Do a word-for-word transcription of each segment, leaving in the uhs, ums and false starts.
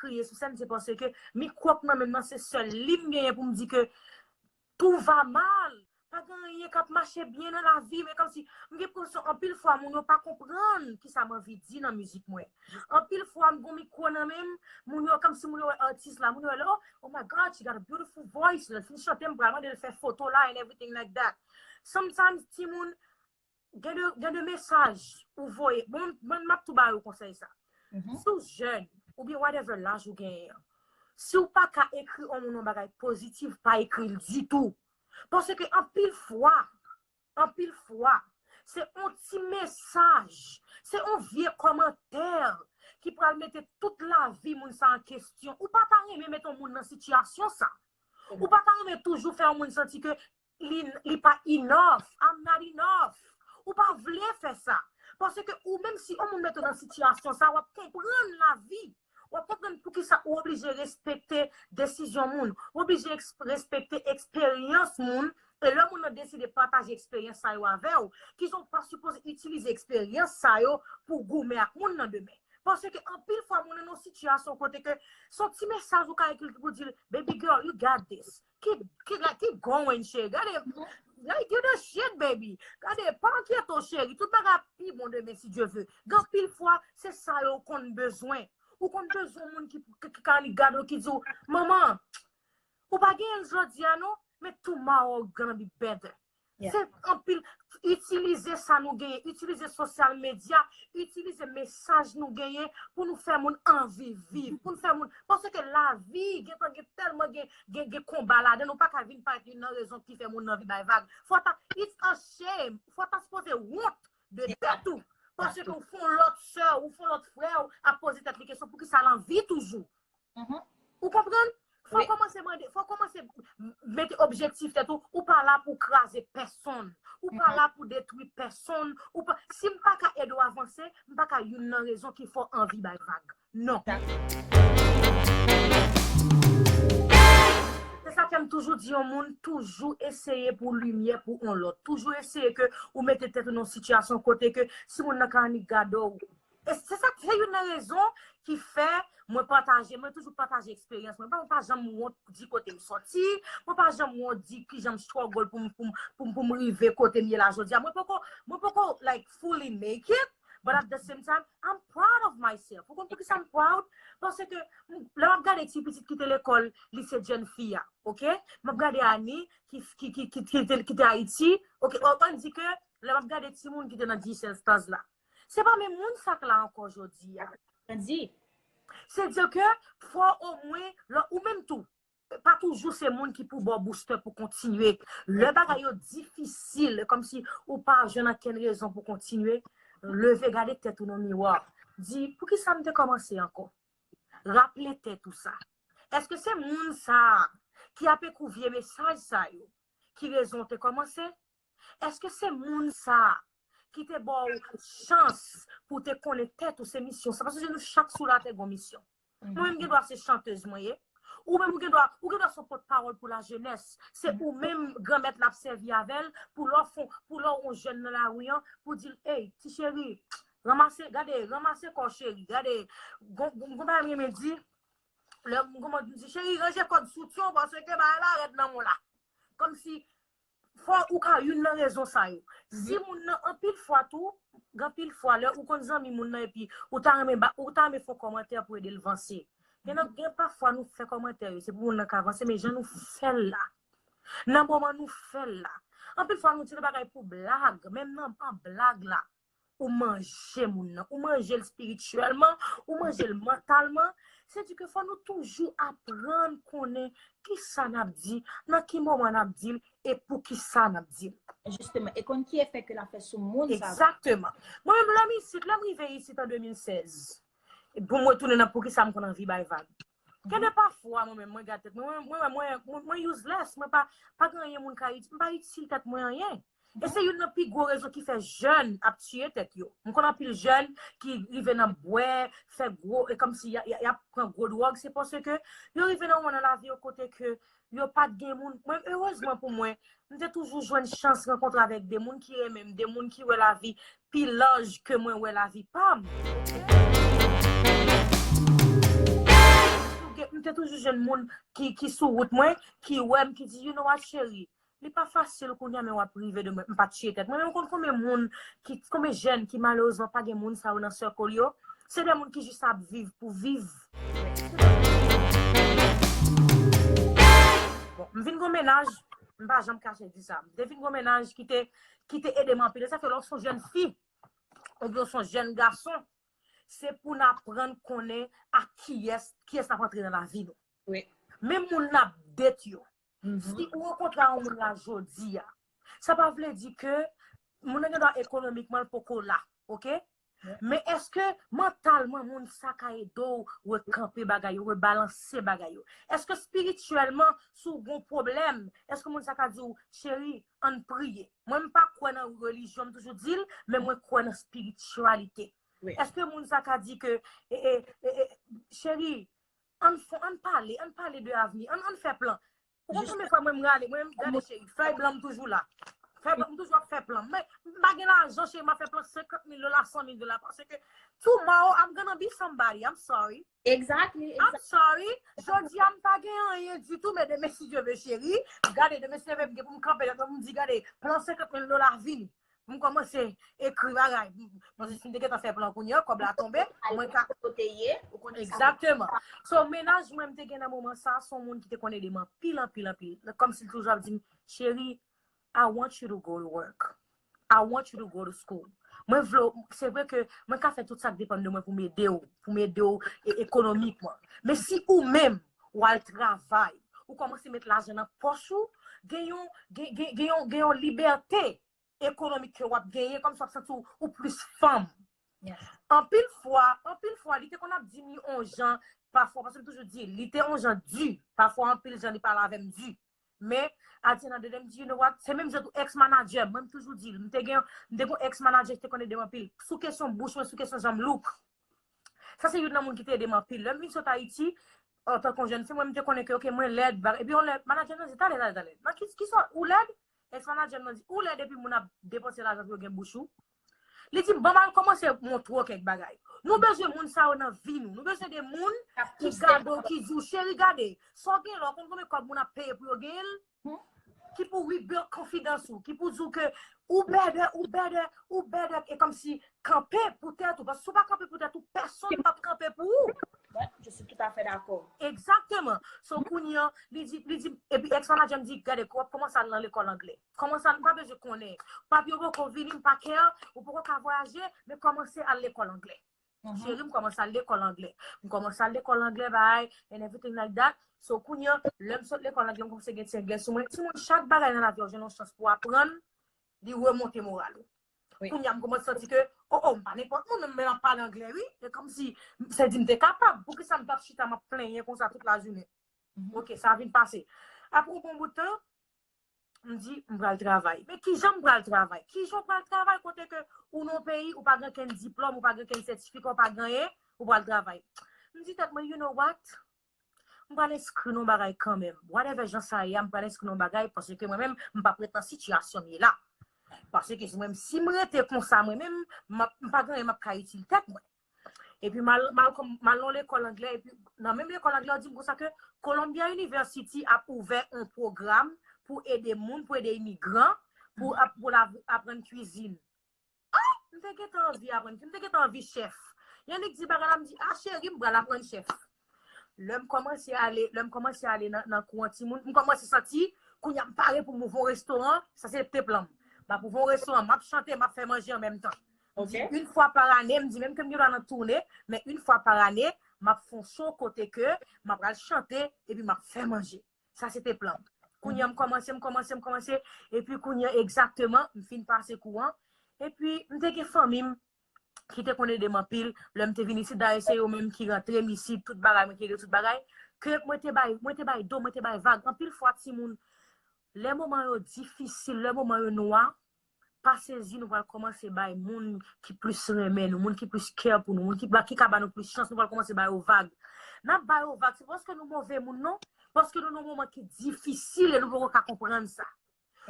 kriye sou sèn, se paske mikwo k nan men m nan, se sèl li m genyen pou m di ke tout va mal. Pa gen anyen k ap mache byen nan lavi, men kòmsi m gen enpresyon anpil fwa moun yo pa konprann kisa m anvi di nan mizik mwen. Anpil fwa m gon mikwo nan men m, moun yo kòmsi moun yo wè atis la, moun yo wè, oh, oh my God, she got a beautiful voice. Lè l fin chante, m pral mande l fè foto la and everything like that. Sometimes, timoun, gen de, gen de mesaj ou voye. Bon, bon, m ap tou ba yo konsèy sa. Si w jèn, oubyen whatever laj ou genyen an, si w pa ka ekri yon moun yon bagay pozitif, pa ekri l ditou. Paske anpil fwa, anpil fwa, se yon ti mesaj, se yon vye kòmantè ki pral mete tout lavi moun sa an kesyon. Ou pa ta renmen met yon moun nan sitiyasyon sa. Ou pa ta renmen toujou fè yon moun santi ke li, li pa enough. I'm not enough. Ou pa vle fè sa. Paske ou menm si yon moun mete w nan sitiyasyon sa, w ap konprann lavi. W ap konprann poukisa ou oblije respekte desizyon moun. Ou oblije eks- respekte eksperyans moun. E lè moun nan deside pataje eksperyans sa yo avè w, kijan w pa sipoze itilize eksperyans sa yo pou w goumen ak moun nan demen. Paske anpil fwa moun nan yon sitiyasyon kote ke se yon ti mesaj ou ka ekri pou di l, baby girl, you got this. Keep, keep, like, keep going, cheri. Gade, like, you the shit, baby. Gade, pa enkyete w, cheri. Tout bagay ap pi bon demen, si Dye vle. Gen anpil fwa, se sa yo konn bezwen. Ou konn bezwen moun ki, ki, ki ka annik gade w, ki di w, manman, ou pa genyen l jodi a, non, men tomorrow gonna be better. Se anpil, itilize sa nou genyen, itilize sosyal medya, itilize mesaj nou genyen pou nou fè moun anvi viv, pou nou fè moun, paske lavi gentan gen tèlman gen, gen, gen konba ladan, nou pa ka vin parèt youn nan rezon ki fè moun anvi bay vag. Fò ta, it's a shame, fò ta sipoze wont de tèt ou, paske ou fè yon lòt sè, ou fè yon lòt frè, ou ap poze tèt li kesyon poukisa l anvi toujou. Ou konprann? Fò w kòmanse mande, fò w kòmanse mete objektif tèt ou. Ou pa la pou kraze pèsonn. Ou pa la pou detwi pèsonn. Ou pa, si m pa ka ede w avanse, m pa ka youn nan rezon ki fè w anvi bay vag. Non. Se sa fè m toujou di yon moun, toujou eseye pou limyè pou yon lòt. Toujou eseye ke ou mete tèt ou nan yon sitiyasyon kote ke si moun nan ka annik gade w, e se sa, se youn nan rezon ki fè mwen pataje, mwen toujou pataje eksperyans mwen. Mwen pa janm wont di kote m soti, mwen pa janm wont di kijan m struggle pou m, pou m, pou m, pou m rive kote m ye la jodi a. Mwen poko, mwen poko, like, fully make it, but at the same time, I'm proud of myself. Ou konn poukisa m proud? Paske m, lè m ap gade ti pitit ki te lekòl lise jèn fi a, oke? M ap gade Ani, ki, ki, ki, ki, ki te, ki te Ayiti, oke? Ou konn di ke lè m ap gade timoun ki te nan G C S Stars la, se pa menm moun sa k la ankò jodi a. Grandi. Se di ke fò omwen, lè, ou menm tou, pa toujou se moun ki pou ba w booster pou kontinye. Lè bagay yo difisil, kòmsi ou pa jwenn ankenn rezon pou kontinye, leve gade tèt ou nan miwa. Di, poukisa m te kòmanse ankò? Raple tèt ou sa. Èske se moun sa a ki ap ekri vye mesaj sa yo ki rezon w te kòmanse? Èske se moun sa a ki te ba w chans pou w te konnen tèt ou se misyon sa? Paske nou chak sou latè gon misyon. Mwen menm gen dwa se chantèz mwen ye. Ou menm ou gen dwa, ou gen dwa se yon pòtpawòl pou lajenès. Se ou menm Granmèt la ap sèvi avè l pou lè w fon, pou lè w yon jèn nan lari an, pou di l, ey, ti cheri, ranmase, gade, ranmase kò w cheri, gade, gon, gon, gon bagay m renmen di, lè m gon moun di, cheri, ranje kòd soutyen w paske bagay la rèd nan men w la. Kòmsi fò ou ka youn nan rezon sa yo. Si moun nan anpil fwa tou, gen anpil fwa lè ou konn zanmi moun nan epi ou ta renmen ba, ou ta renmen fè yon kòmantè pou ede l vanse. Gen nan, gen pafwa nou fè kòmantè yo, se pou moun nan ka vanse, men jan nou fè l la. Nan moman nou fè l la. Anpil fwa nou di yon bagay pou blag, menm nan an blag la, ou manje moun nan, ou manje l espirityèlman, ou manje l mantalman. Se di ke fò nou toujou aprann konnen kisa n ap di, nan ki moman n ap di l, e pou kisa n ap di l. Jisteman, e konn ki efè ke l ap fè sou moun sa. Egzakteman. Mwen menm, lè m isit, lè m rive isit an de mil sèz, pou m retounen nan poukisa m konn anvi bay vag. Gen de pafwa, mwen menm, mwen gade tèt mwen, mwen, mwen, mwen, mwen, mwen useless, mwen pa, pa gen anyen moun ka itil, m pa itil tèt mwen anyen. E se youn nan pi gwo rezon ki fè jèn ap tiye tèt yo. M konn anpil jèn ki rive nan bwè, fè gwo, e kòmsi y a, y a, y ap pran gwo dwòg, se paske yo rive nan yon moman nan lavi yo kote ke yo pa t gen moun. Mwen, erezman pou mwen, m te toujou jwenn chans rankontre avèk de moun ki renmen m, de moun ki wè lavi pi laj ke mwen wè lavi pa m. M te toujou jwenn moun ki, ki sou wout mwen, ki wè m, ki di, "You know what, cheri? Li pa fasil kounye a, men w ap rive demen." M pa t tiye tèt mwen. Men m konn konbyen moun, ki, konbyen jèn ki malerezman pa gen moun sa yo nan sèkòl yo. Se de moun ki jis ap viv pou viv. Bon, m vin gon mennaj, m pa janm kache di sa. M te vin gon mennaj ki te, ki te ede m anpil. E sa fè lè w se yon jèn fi, oubyen w se yon jèn gason, se pou n aprann konnen ak kiyès, kiyès n ap antre nan lavi nou. Wi. Menm moun n ap date yo. Si ou rankontre a yon moun la jodi a, sa pa vle di ke moun nan gen dwa ekonomikman l poko la, oke? Men èske mantalman moun sa ka ede w rekanpe bagay yo, rebalanse bagay yo? Èske espirityèlman, si w gen yon pwoblèm, èske moun sa ka di w, "Cheri, ann priye"? Mwen, m pa kwè nan relijyon, m toujou di l, men mwen kwè nan espirityalite. Èske moun sa ka di ke, e, e, e, e, "Cheri, ann, fon, ann pale, ann pale de avni, ann, ann fè plan"? Ou konn konbyen fwa mwen m rale, mwen m gade cheri, fèy blan m toujou la. Fèy blan m toujou ap fè plan. Men m pa gen lajan cheri, m ap fè plan senkant mil dola, san mil dola, paske tomorrow I'm gonna be somebody, I'm sorry. Exactly. I'm sorry. Jodi a m pa gen anyen ditou, men demen si Dye vle cheri, gade demen si Dye vle m gen pou m kanpe la, pou m di gade, plan senkant mil dola vini. M kòmanse ekri bagay. Paske si m te gentan fè plan kounye a, kòb la tonbe, mwen ka kote ye, ou konnen sa. Exactement. So, mennaj mwen m te gen nan moman sa, se yon moun ki te konn ede m anpil, anpil, anpil. Kòmsi l toujou ap di m, "Cheri, I want you to go to work. I want you to go to school." Mwen vle, se vre ke mwen ka fè tout sa k depann de mwen pou m ede w, pou m ede w e, ekonomikman. Men si ou menm, w al travay, ou kòmanse met lajan nan pòch ou, gen yon, gen, gen, gen yon, gen yon libète ekonomik ke w ap genyen, kòmsi w ap santi w, ou plis fanm. Anpil fwa, anpil fwa, li te konn ap di m yon jan, pafwa, paske m toujou di, li te yon jan di, pafwa anpil jan li pale avè m di. Men, at the end of the day, m di, "You know what?" Se menm jan tou ex-manager, mwen m toujou di l, m te gen, m te gen ex-manager ki te konn ede m anpil. Sou kesyon bouch mwen, sou kesyon jan m look. Sa se youn nan moun ki te ede m anpil. Lè m vin sot Ayiti, antanke yon jèn fi, mwen m te konnen ke, oke, mwen lèd, bagay. Epi yon lè, manager nan di, "Talè, talè, talè. Nan ki, ki sa ou lèd?" Ex-manager nan di, "Ou lèd epi moun ap depanse lajan pou yo gen bouch ou." Li di m, "Ban m al kòmanse montre w kèk bagay." Nou bezwen moun sa yo nan vi nou. Nou bezwen de moun ki gade w, ki di w, "Cheri, gade, sa w gen la, w konn konbyen kòb moun ap peye pou yo genyen l?" Ki pou rebuild konfidans ou, ki pou di w ke ou better, ou better, ou better, e kòmsi kanpe pou tèt ou. Paske si w pa kanpe pou tèt ou, pèsonn p ap kanpe pou ou. Je suis tout à fait d'accord. Exactement. So, kounye a, li di, li di, epi ex-manager m di, "Gade, w ap kòmanse al nan lekòl anglè. Kòmanse al, m pa bezwen konnen. Papye w poko vini, m pa care, ou poko ka vwayaje, men kòmanse al lekòl anglè." Cheri, m kòmanse al lekòl anglè. M kòmanse al lekòl anglè, bay, and everything like that. So, kounye a, lè m sot lekòl anglè, m kòmanse gen ti anglè sou mwen. Timoun, chak bagay nan lavi a, w jwenn yon chans pou aprann, li remonte moral ou. Kounye a, m kòmanse santi ke, o, o, m pa nenpòt moun, men m ap pale anglè, wi. E kòmsi, se di m te kapab. Poukisa m t ap chita, m ap plenyen konsa tout lajounen? Oke, sa vin pase. Apre yon bon bout tan, m di, "M pral travay." Men kijan m pral travay? Kijan w pral travay kote ke ou nan yon peyi, ou pa gen kenn diplòm, ou pa gen kenn sètifika, ou pa gen anyen, ou pral travay? M di tèt mwen, "You know what? M pral enskri nan yon bagay kanmenm. Whatever jan sa ye a, m pral enskri nan yon bagay, paske mwen menm, m p ap ret nan sitiyasyon m ye la." Paske si mwen, si m rete konsa, mwen menm, m ap, m pa gen anyen m ap ka itil tèt mwen. Epi m al, m al kòm, m al nan lekòl anglè, epi nan menm lekòl anglè, yo di m konsa ke Columbia University ap ouvè yon pwogram pou ede moun, pou ede imigran, pou, ap, pou l ap, aprann kwizin. Ah! M te gentan anvi aprann, m te gentan anvi chèf. Yannick di bagay la, m di, "Ah, cheri, m pral aprann chèf." Lè m kòmanse ale, lè m kòmanse ale nan, nan kou an timoun, m kòmanse santi, kounye a m pare pou m ouvri yon restoran, sa se te plan m. M ap ouvri yon restoran, m ap chante, m ap fè manje an menm tan. M di, "Yon fwa pa ane," m di, "Menm ke m gen dwa nan toune, men yon fwa pa ane, m ap fè yon show kote ke m ap pral chante, epi m ap fè manje." Sa se te plan m. Kounye a, m kòmanse, m kòmanse, m kòmanse, epi kounye a, egzakteman, m fin pase kou an. Epi, m te gen fanmi m ki te konn ede m anpil. Lè m te vin isit, dayè, se yo menm ki rantre m isit, tout bagay, mwen ki regle tout bagay. Ke mwen te bay, mwen te bay do, mwen te bay vag. Anpil fwa, timoun, lè moman yo difisil, lè moman yo nwa, pa sezi, nou pral kòmanse bay moun ki plis renmen nou, moun ki plis care pou nou, moun ki, ki ka ba nou plis chans, nou pral kòmanse ba yo vag. N ap ba yo vag, se paske nou move moun, non, paske nou nan yon moman ki difisil e nou poko ka konprann sa.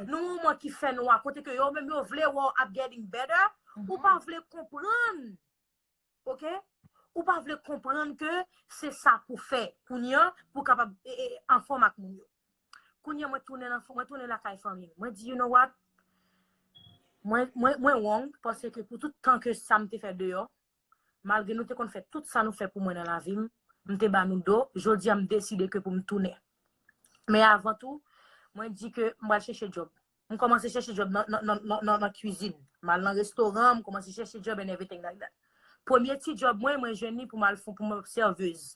Nou nan yon moman ki fè nwa, kote ke yo menm yo vle wè w ap getting better, ou pa vle konprann. Oke? ou pa vle konprann ke se sa pou fè kounye a pou kapab e, e, anfòm ak moun yo. Kounye a mwen tounen nan, mwen tounen lakay fanmi m. Mwen di, you know what? Mwen, mwen, mwen wrong, paske pou tout tan ke sa m te fè deyò, malgre nou te konn fè tout sa nou fè pou mwen nan lavi m, m te ba nou do, jodi a m deside ke pou m tounen. Men avan tou, mwen di ke m pral chèche djòb. M kòmanse chèche djòb nan, nan, nan, nan, nan, nan kwizin. M al nan restoran, m kòmanse chèche djòb and everything like that. Premye ti djòb mwen, mwen jwenn li pou m al fon, pou m sèvez.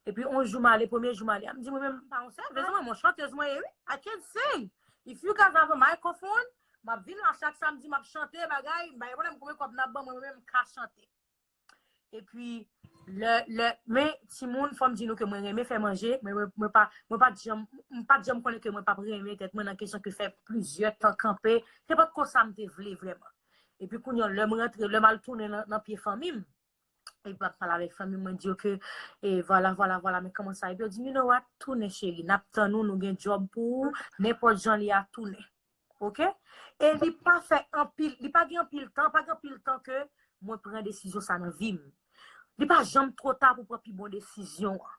Epi yon jou m ale, premye jou m ale, m di mwen menm m pa yon sèvez, mwen, mwen chantez mwen ye, wi. I can sing. If you guys have a microphone, m ap vin la chak samdi, m ap chante, bagay, m pa gen pwoblèm konbyen kòb n ap ban mwen, mwen menm m ka chante. Epi, lè, lè, men, timoun, fò m di nou ke mwen renmen fè manje, men mwen, mwen pa, mwen pa t janm, m pa t janm konnen ke mwen p ap renmen tèt mwen nan kesyon ke fè plizyè tan kanpe, se pa t konsa m te vle vrèman. Epi kounye a, lè m rantre, lè m al tounen nan, nan pye fanmi m, epi m ap pale avèk fanmi m, mwen di yo ke, e, vwala, vwala, vwala, men kòman sa, epi yo di, you know what, tounen cheri, n ap tann ou, nou gen djòb pou ou, nenpòt jan li a, tounen. Oke? E li pa fè anpil, li pa gen anpil tan, pa gen anpil tan ke mwen pran desizyon sa nan vi m. Li pa janm twò ta pou pran pi bon desizyon an.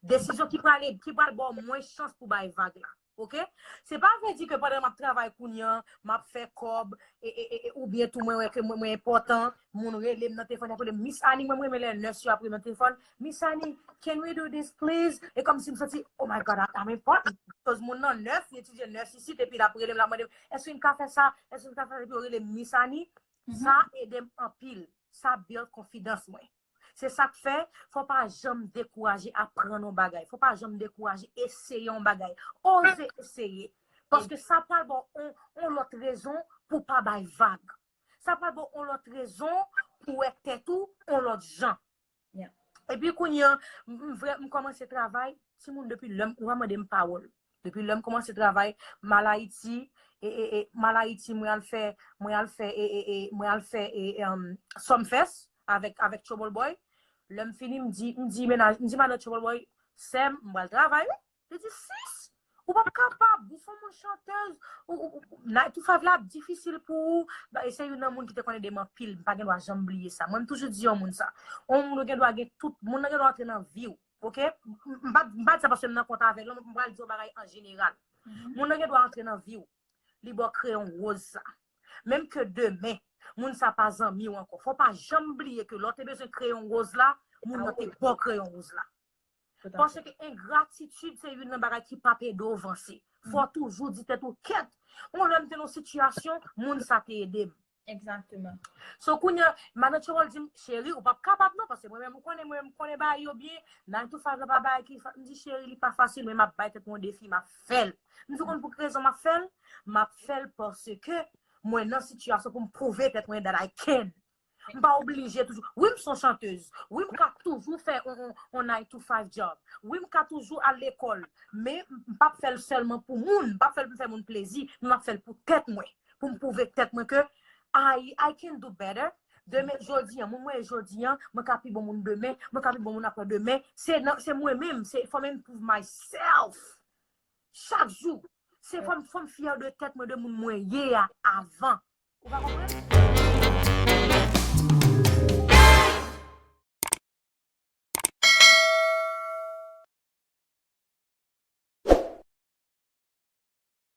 Desizyon ki pral, ki pral ba w mwens chans pou bay vag la. Oke? Se pa vle di ke pandan m ap travay kounye a, m ap fè kòb, e, e, e, e, oubyen tou mwen wè ke mwen, mwen enpòtan, moun rele m nan telefòn, y ap rele m, Miss Annie, mwen, mwen renmen lè nèse yo ap rele m nan telefòn, Miss Annie, can we do this, please? E kòmsi m santi, oh my God, I- I'm important. Because moun nan nèse, li etidye nèse isit, epi l ap rele m, l ap mande m, èske m ka fè sa? Èske m ka fè sa? Epi yo rele m Miss Annie. Sa ede m anpil. Sa build konfidans mwen. Se sa k fè, fò pa janm dekouraje aprann yon bagay. Fò pa janm dekouraje eseye yon bagay. Oze eseye. Paske sa pral ba w yon, yon lòt rezon pou pa bay vag. Sa pral ba w yon lòt rezon pou wè tèt ou yon lòt jan. Epi kounye a, m, m vrè, m kòmanse travay, timoun depi lè m, ou pa mande m pawòl. Depi lè m kòmanse travay, m al Ayiti, e, e, e, m al Ayiti, mwen al fè, mwen al fè, e, e, e, mwen al fè, e, e, um, Sumfest avèk, avèk Trouble Boy. Lè m fini, m di, m di mennaj, m di madan Trouble Boy, sè m, m pral travay, wi. Li di, sis, ou p ap kapab, ou se yon moun chantèz, ou, ou, ou, nine to five la ap difisil pou ou. Ba, e se youn nan moun ki te konn ede m anpil, m pa gen dwa janm bliye sa. Mwen, m toujou di yon moun sa. Yon moun ou gen dwa gen tout, moun nan gen dwa antre nan vi w, oke? M, m pa, m pa di sa paske m nan kont avè l, non, m pral di yon bagay an jeneral. Moun nan gen dwa antre nan vi w, li ba w kreyon woz sa. Menm ke demen, moun sa pa zanmi w ankò. Fò w pa janm bliye ke lè w te bezwen kreyon woz la, moun nan te ba w kreyon woz la. Paske engratitid se youn nan bagay ki p ap ede w vanse. Fò w toujou di tèt ou, kèt, yon lè m te nan yon sitiyasyon, moun sa te ede m. Exactement. So kounye a, madan Trouble di m, cheri, ou p ap kapab non, paske mwen menm, ou konnen, mwen menm, m konnen bagay yo byen, nine to five la pa bagay ki, m di, cheri, li pa fasil, men m ap bay tèt mwen yon defi, m ap fè l. M di, ou konn pou ki rezon m ap fè l? M ap fè l paske mwen nan sitiyasyon pou m pwouve tèt mwen that I can. M pa oblije toujou. Wi, m se yon chantèz. Wi, m ka toujou fè yon, yon, yon nine to five job. Wi, m ka toujou al lekòl. Men m p ap fè l sèlman pou moun. M p ap fè l pou m fè moun plezi. Men m ap fè l pou tèt mwen. Pou m pwouve tèt mwen ke I, I can do better. Demen, jodi a, moun mwen ye jodi a, mwen ka pi bon moun demen, mwen ka pi bon moun aprè demen. Se nan, se mwen menm, se fò m improve myself. Chak jou. Se fò m, fò m fyè de tèt mwen, de moun mwen ye a avan. Ou pa konprann?